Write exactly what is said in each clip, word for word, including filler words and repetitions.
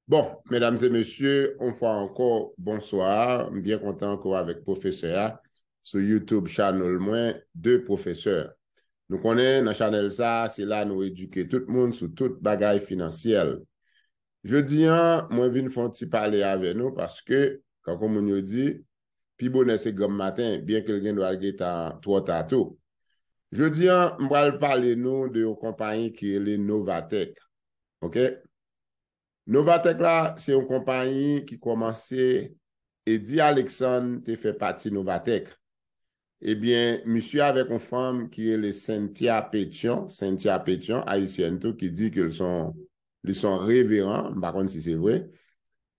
Bon, medam e mesye, yon fwa ankò, bonswa. M byen kontan ke w avèk pwofesè a sou YouTube channel mwen, De Pwofesè. Nou konnen nan chanèl sa a, se la nou edike tout moun sou tout bagay finansyèl. Jodi a, mwen vin fè yon ti pale avè nou paske, kankou moun yo di, pi bonè se granm maten, byenke l gen dwa gentan twò ta tou. Jodi a, m pral pale nou de yon konpayi ki rele Novatech. Oke? Novatech la, se yon konpayi ki kòmanse, Eddy Alexandre te fè pati Novatech. Ebyen, misye avèk yon fanm ki rele Cynthia Pétion, Cynthia Pétion, ayisyèn tou, ki di ke l son, li son reveran, m pa konn si se vre.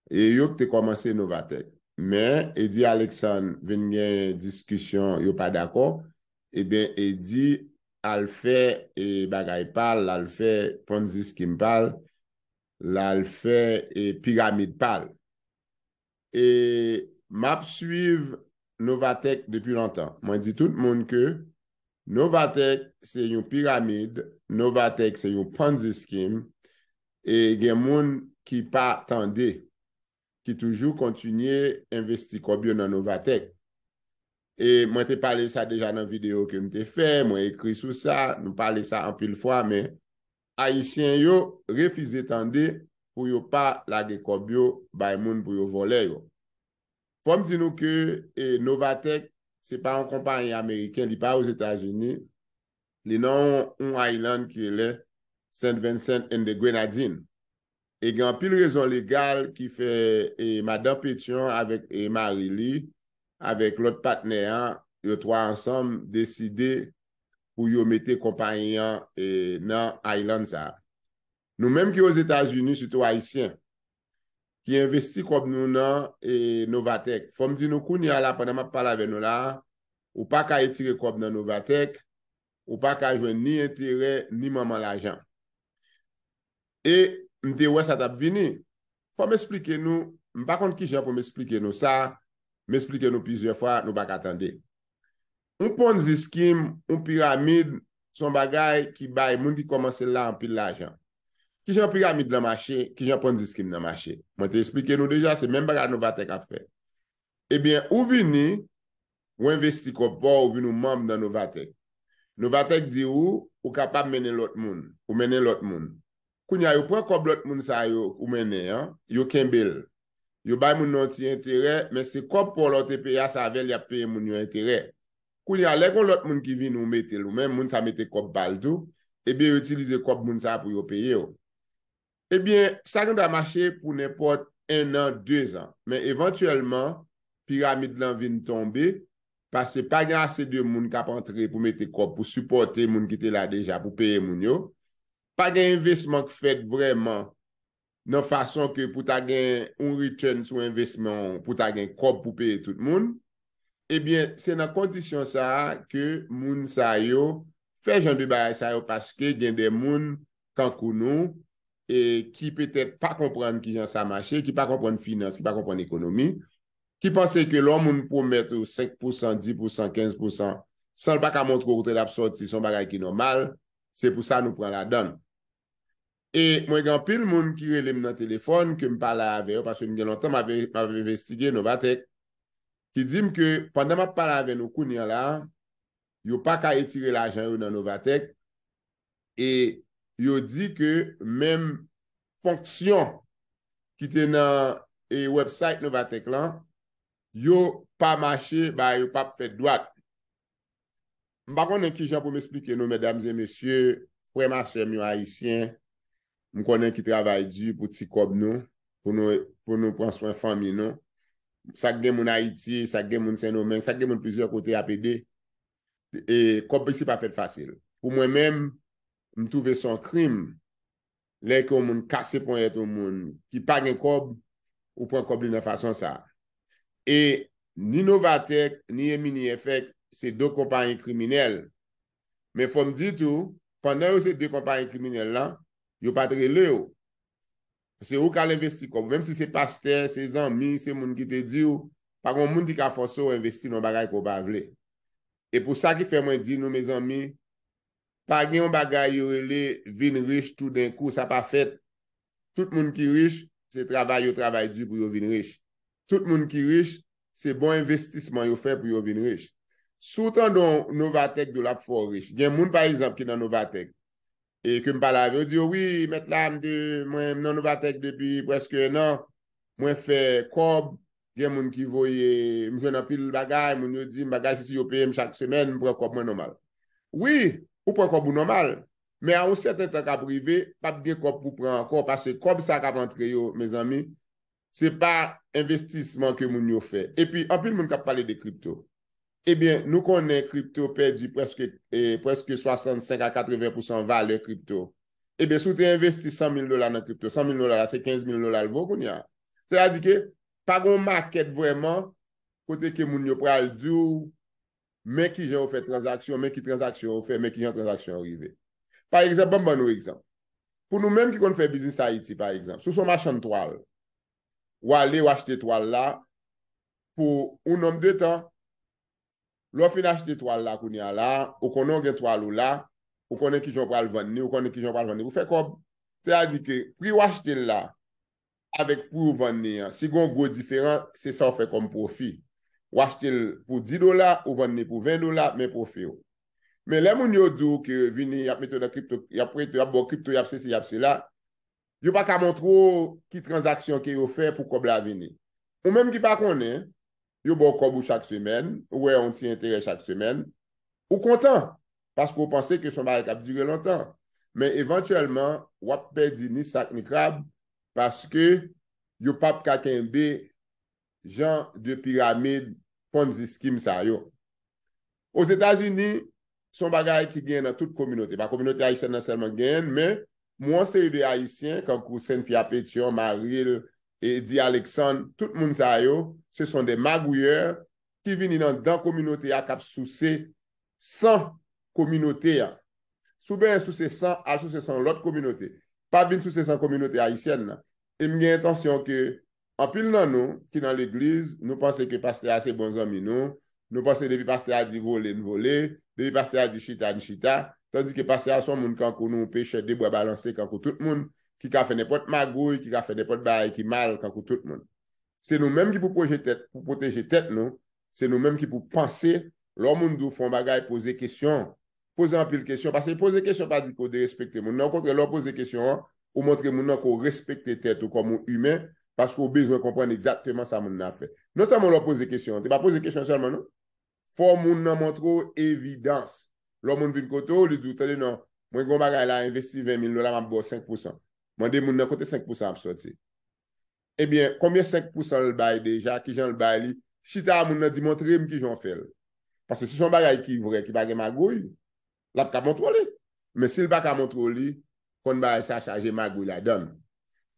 E yo ki te kòmanse Novatech. Men, Eddy Alexandre vin gen diskisyon, yo pa dakò. Ebyen, Eddy al fè e bagay pa l, l al fè Ponzi scheme pa l, l al fè e piramid pa l. E m ap swiv Novatech depi lontan. Mwen di tout moun ke Novatech se yon piramid, Novatech se yon Ponzi scheme, e gen moun ki pa tande, ki toujou kontinye envesti kòb yo nan Novatech. E mwen te pale sa deja nan videyo ke m te fè, mwen ekri sou sa, nou pale sa anpil fwa, men Ayisyen yo refize tande pou yo pa lage kòb yo bay moun pou yo vòlè yo. Fò m di nou ke e, Novatech, se pa yon konpayi ameriken, li pa Ozetazini, li nan yon island ki rele Saint Vincent and the Grenadines. E gen anpil rezon legal ki fè e, madan Pétion avèk e, mari li, avèk lòt patnè an, yo twa ansanm deside pou yo mete konpayi an e, nan island sa a. Nou menm ki Ozetazini, sitou Ayisyen, ki envesti kòb nou nan e, Novatech. Fò m di nou kounye a la, pandan m ap pale avè nou la, ou pa ka retire kòb nan Novatech, ou pa ka jwenn ni enterè, ni manman lajan. E m te wè sa t ap vini. Fò m eksplike nou, m pa konn kijan pou m eksplike nou sa, m eksplike nou plizyè fwa, nou pa ka tande. Yon Ponzi scheme, yon piramid, se yon bagay ki bay moun ki kòmanse l la anpil lajan. Kijan piramid lan mache, kijan Ponzi scheme nan mache? Mwen te eksplike nou deja, se menm bagay Novatech ap fè. Ebyen, ou vini, ou envesti kòb pa w, ou vin yon manm nan Novatech. Novatech di ou, ou kapab mennen lòt moun, ou mennen lòt moun. Kounye a, yo pran kòb lòt moun sa yo ou mennen an, yo kenbe l. Yo bay moun nan yon ti enterè, men se kòb pa w la w te peye a, se avè l y ap peye moun yo enterè. Kounye a, lè gen lòt moun ki vini ou mete l, ou menm moun sa mete kòb pa l tou, ebyen yo itilize kòb moun sa pou yo peye w. Ebyen, sa gen dwa mache pou nenpòt en an, de zan. Men evantyèlman, piramid lan vin tonbe, paske pa gen ase de moun k ap antre pou mete kòb, pou sipòte moun ki te la deja, pou peye moun yo. Pa gen envesman k fèt vrèman nan fason ke pou ta gen yon return sou envesman, pou ta gen kòb pou peye tout moun. Ebyen, se nan kondisyon sa a ke moun sa yo fè jan de bagay sa yo, paske gen de moun kankou nou e ki petèt pa konprann kijan sa mache, ki pa konprann finans, ki pa konprann ekonomi, ki panse ke lè yon moun pwomèt ou senk pousan, dis pousan, kenz pousan, san l pa ka montre w kote l ap sòti, se yon bagay ki nòmal, se pou sa nou pran ladan l. E mwen gen anpil moun ki rele m nan telefòn, ke m pale avè yo, paske m gen lontan m ap, m ap envestige Novatech, ki di m ke pandan m ap pale avè nou kounye a la, yo pa ka retire lajan yo nan Novatech, e yo di ke menm fonksyon ki te nan e, website Novatech lan, yo pa mache, ba yo p ap fèt dwat. M pa konnen kijan pou m eksplike nou, medam e mesye, frè m a sè m yo ayisyen, m konnen ki travay di pou ti kòb nou, pou nou, pou nou pran swen fanmi nou. Sa k gen moun Ayiti, sa k gen moun Sendomeng, sa k gen moun plizyè kote ap ede. E kòb isi pa fèt fasil. Pou mwen menm, m twouve se yon krim lè ke yon moun kase ponyèt yon moun ki pa gen kòb, ou pran kòb li nan fason sa. E ni Novatech, ni Emini F X, se de konpayi kriminèl. Men fò m di tou, pandan yo se de konpayi kriminèl lan, yo pa t rele w. Se ou k al envesti kòb ou. Menm si se pastè, se zanmi, se moun ki te di w, pa gen moun ki ka fòse w envesti nan yon bagay ke w pa vle. E pou sa ki fè mwen di nou, mezanmi, pa gen yon bagay yo rele vin rich toudenkou, sa pa fèt. Tout moun ki rich, se travay yo travay di pou yo vin rich. Tout moun ki rich, se bon envestisman yo fè pou yo vin rich. Si w tande yon Novatech di w l ap fè w rich, gen moun, pa egzanp, ki nan Novatech, e ke m pale avè yo, di yo, "Wi, mèt la, m te, mwen, m nan Novatech depi prèske en an, mwen fè kòb, gen moun ki voye, m jwenn anpil bagay, moun yo di m bagay, si, si yo peye m chak semèn, m pran kòb mwen nòmal." Wi, ou pran kòb ou nòmal, men a yon sèten tan k ap rive, p ap gen kòb pou pran ankò, paske kòb sa k ap antre yo, mezanmi, se pa envestisman ke moun yo fè. Epi, anpil moun k ap pale de kripto. Ebyen, nou konnen kripto pèdi prèske, eh, prèske swasannsenk a katreven pousan valè kripto. Ebyen, si w te envesti san mil dola nan kripto, san mil dola la, se kenz mil dola l vo kounye a. Sètadi ke pa gen yon makèt vrèman kote ke moun yo pral di w, men kijan yo fè tranzaksyon, men ki tranzaksyon yo fè, men kijan tranzaksyon yo rive. Pa egzanp, ban m ban nou egzanp. Pou nou menm ki konn fè biznis Ayiti, pa egzanp, si w se yon machann twal, w ale, w achte twal la pou yon nonb de tan. Lè w fin achte twal la kounye a la, ou konnen w gen twal ou la, ou konnen kijan w pral vann li, ou konnen kijan w pral vann li pou fè kòb. Sètadi ke pri w achte l la avèk pri w vann li an, si gen yon gwo diferans, se sa w fè kòm pwofi. W achte l pou dis dola, ou vann li pou ven dola, men pwofi w. Men lè moun yo di w ke vini, y ap mete w nan kripto, y ap prete, y ap ba w kripto, y ap sesi, y ap sela, yo pa ka montre w ki tranzaksyon ke yo fè pou kòb la vini. Ou menm ki pa konnen, yo ba w kòb ou chak semèn, ou wè yon ti enterè chak semèn, ou kontan, paske w panse ke se yon bagay k ap dire lontan. Men evantyèlman, w ap pèdi ni sak ni krab, paske yo p ap ka kenbe jan de piramid Ponzi scheme sa yo. Ozetazini, se yon bagay ki genyen nan tout kominote. Pa kominote ayisyèn nan sèlman k genyen l, men m wè yon seri de Ayisyen, kankou Cynthia Pétion, Maril, Eddie Alexandre, tout moun sa yo, ce sont des magouilleurs ki vini nan dan kominote a, k ap souse san kominote a. Si w bezwen souse san, al souse san yon lòt kominote. Pa vin souse san kominote ayisyèn nan. E m gen entansyon ke anpil nan nou ki nan legliz, nou panse ke pastè a se bon zanmi nou, nou panse depi pastè a di vole, n vole, depi pastè a di chita, n chita, tandike pastè a se yon moun kankou nou, pechè, de bra balanse kankou tout moun, ki ka fè nenpòt magouy, ki ka fè nenpòt bagay ki mal kankou tout moun. Se nou menm ki pou pwoje tèt, pou pwoteje tèt nou, se nou menm ki pou panse, lè yon moun di w fè yon bagay, poze kesyon. Poze anpil kesyon, paske poze kesyon pa di ke w derespekte moun nan. Okontrè, lè w poze kesyon an, ou montre moun nan ke w respekte tèt ou kòm yon imen, paske w bezwen konprann egzakteman sa moun nan ap fè. Non sèlman lè w poze kesyon an, te pa poze kesyon sèlman, non. Fò moun nan montre w evidans. Lè yon moun vin kote w, li di w, "Tande non, mwen gen yon bagay la, envesti ven mil dola, m ap ba w senk pousan." Mande moun nan kote senk pousan ap sòti. Ebyen, konbyen senk pousan l bay deja? Kijan l bay li? Chita a moun nan di, "Montre m kijan w fè l." Paske si se yon bagay ki vrè, ki pa gen magouy, l ap ka montre w li. Men si l pa ka montre w li, konn bagay sa chaje magouy ladan l.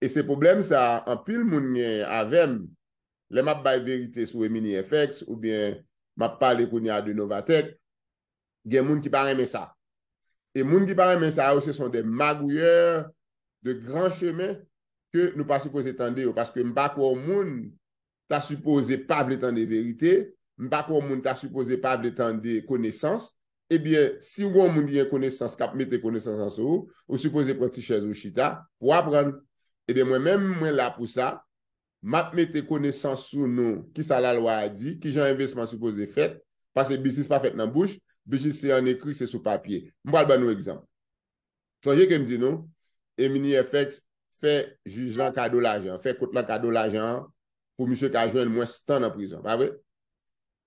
E se pwoblèm sa a anpil moun genyen avè m. Lè m ap bay verite sou Emini F X, oubyen m ap pale kounye a de Novatech, gen moun ki pa renmen sa. E moun ki pa renmen sa yo, ce sont des magouilleurs de grand chemin ke nou pa sipoze tande yo, paske m pa kwè yon moun ta sipoze pa vle tande verite, m pa kwè yon moun ta sipoze pa vle tande konesans. Ebyen, si w gen yon moun ki gen konesans, k ap mete konesans lan sou ou, ou sipoze pran ti chèz ou chita pou w aprann. Ebyen, mwen menm, mwen la pou sa. M ap mete konesans sou nou, kisa lalwa a di, kijan envestisman sipoze fèt, paske biznis pa fèt nan bouch, biznis se an ekri, se sou papye. M pral ban nou egzanp. Sonje ke m di nou, Emini F X fè jij lan kado lajan, fè kot lan kado lajan an pou misye ka jwenn mwens tan nan prizon, pa vre?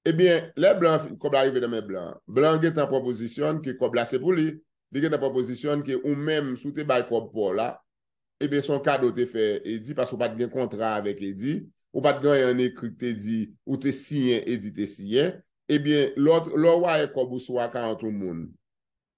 Ebyen, lè blan, kòb la rive nan men blan an, blan an gentan pran pozisyon ke kòb la se pou li, li gentan pran pozisyon ke ou menm, si w te bay kòb pa w la, ebyen, se yon kado w te fè Edi, paske w pa t gen kontra avèk Edi, ou pa t gen anyen an ekri k te di, ou te siyen, Edi te siyen, ebyen, lè w, lè w wayè kòb ou sou akawont yon moun,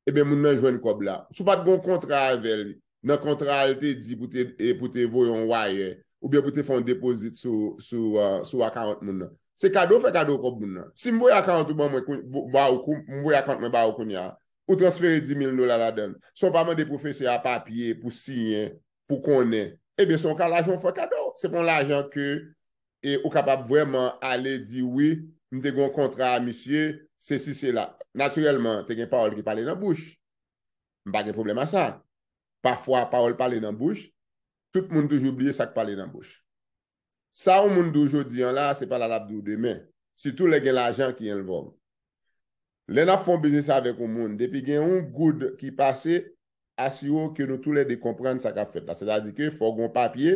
ebyen, moun nan jwenn kòb la. Si w pa t gen yon kontra avè l, nan kontra a, l te di pou te, e, pou te voye yon wayè, oubyen pou te fè yon depozit sou, sou, ah, sou akawont moun nan. Se kado w fè kado kòb moun nan. Si m voye akawont ou ban mwen, kou-, ba ou kou-, m voye akawont mwen ba ou kounye a, ou transfere dis mil dola ladan l, san w pa mande pwofesè a papye pou siyen, pou konnen, ebyen, se yon ka lajan w fè kado. Se pa yon lajan ke, e, ou kapab vrèman ale di, "Wi, m te gen yon kontra a misye, sesi, sela." Natirèlman, te gen pawòl ki pale nan bouch. M pa gen pwoblèm a sa. Pafwa, pawòl pale nan bouch, Tout moun toujou bliye sa k pale nan bouch. Sa yon moun di w jodi an la, se pa la l ap di w demen. Sitou lè gen lajan ki envòlve. Lè n ap fè yon biznis avèk yon moun, depi gen yon goud ki pase, asire w ke nou toulède konprann sa k ap fèt la. Sètadi ke fò gen yon papye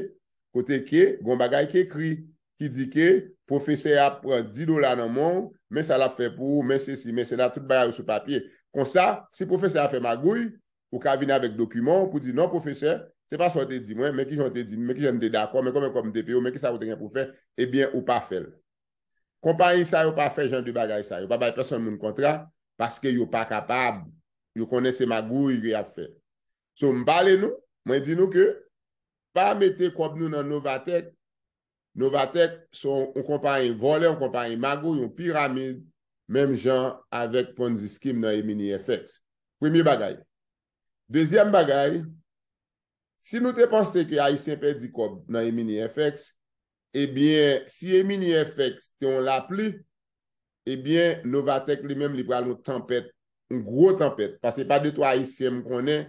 kote ke gen yon bagay ki ekri, ki di ke pwofesè a pran dis dola nan men w, men sa l ap fè pou ou, men sesi, men sela, tout bagay yo sou papye. Konsa, si pwofesè a fè magouy, ou ka vin avèk dokiman w pou di, "Non, pwofesè, se pa sa w te di mwen, men kijan w te di m, men kijan m te dakò, men konbyen kòb m te peye w, men kisa w te gen pou fè," ebyen, ou pa fè l. Konpayi sa yo pa fè jan de bagay sa. Yo pa bay pèsonn moun kontra paske yo pa kapab. Yo konnen se magouy ke y ap fè. So, m pale nou, mwen di nou ke pa mete kòb nou nan Novatech. Novatech se yon, yon konpayi vòlè, yon konpayi magouy, yon piramid, menm jan avèk Ponzi scheme nan Emini F X. Premye bagay. Dezyèm bagay, si nou te panse ke Ayisyen pèdi kòb nan Emini F X, ebyen, si Emini F X te yon lapli, ebyen, Novatech li menm, li pral yon tanpèt, yon gwo tanpèt. Paske pa de twa Ayisyen m konnen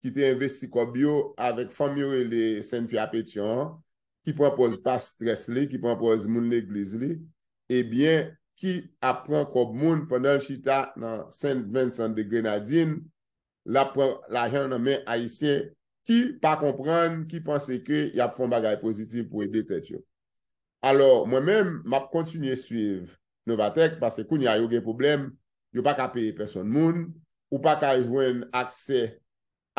ki te envesti kòb yo avèk fanm yo rele Cynthia Pétion an, ki pran pòz pastrès li, ki pran pòz moun legliz li, ebyen, ki ap pran kòb moun pandan l chita nan Saint Vincent de Grenadines, l ap pran lajan nan men Ayisyen ki pa konprann, ki panse ke y ap fè yon bagay pozitif pou ede tèt yo. Alò, mwen menm, m ap kontinye swiv Novatech, paske kounye a yo gen pwoblèm, yo pa ka peye pèsonn moun, ou pa ka jwenn aksè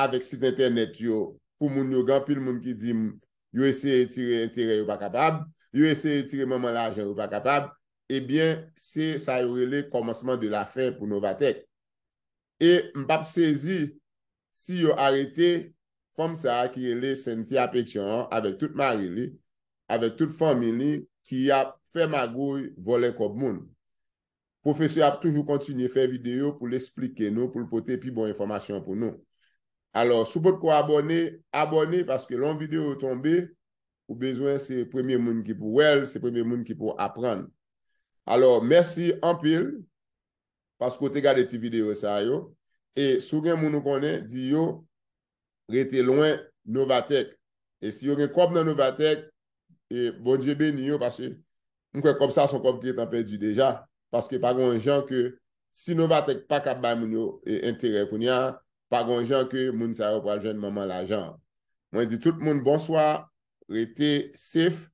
avèk sit entènèt yo pou moun yo, gen anpil moun ki di m yo eseye tire enterè, yo pa kapab, yo eseye tire manman lajan, yo pa kapab, ebyen, se sa yo rele kòmansman de la fen pou Novatech. E m p ap sezi si yo arete fanm sa a ki rele Cynthia Pétion an avèk tout mari li, avèk tout fanmi li ki ap fè magouy, vòlè kòb moun. Pwofesè ap toujou kontinye fè videyo pou l esplike nou, pou l pote pi bon enfòmasyon pou nou. Alò, si w potko abòne, abòne, paske lè yon videyo tonbe, ou bezwen se premye moun ki pou wè l, se premye moun ki pou aprann. Alò, mèsi anpil paske w te gade ti videyo sa yo. E si w gen moun ou konnen, di yo rete lwen Novatech. E si yo gen kòb nan Novatech, e Bondye beni yo, paske m kwè kòb sa se yon kòb ki gentan pèdi deja. Paske pa gen yon jan ke si Novatech pa kab bay moun yo e, enterè kounye a, pa gen yon jan ke moun sa yo pral jwenn manman lajan an. Mwen di tout moun bonswa, rete safe,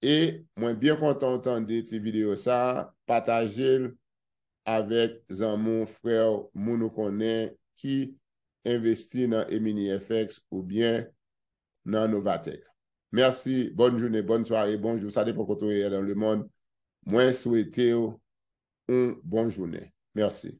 e mwen byen kontan w tande ti videyo sa a, pataje l avèk zanmi w, frè w, moun ou konnen ki envesti nan Emini F X oubyen nan Novatech. Mèsi, bòn jounen, bòn sware, bonjou, sa depann kote w ye nan lemonn. Mwen swete w yon bon jounen. Mèsi.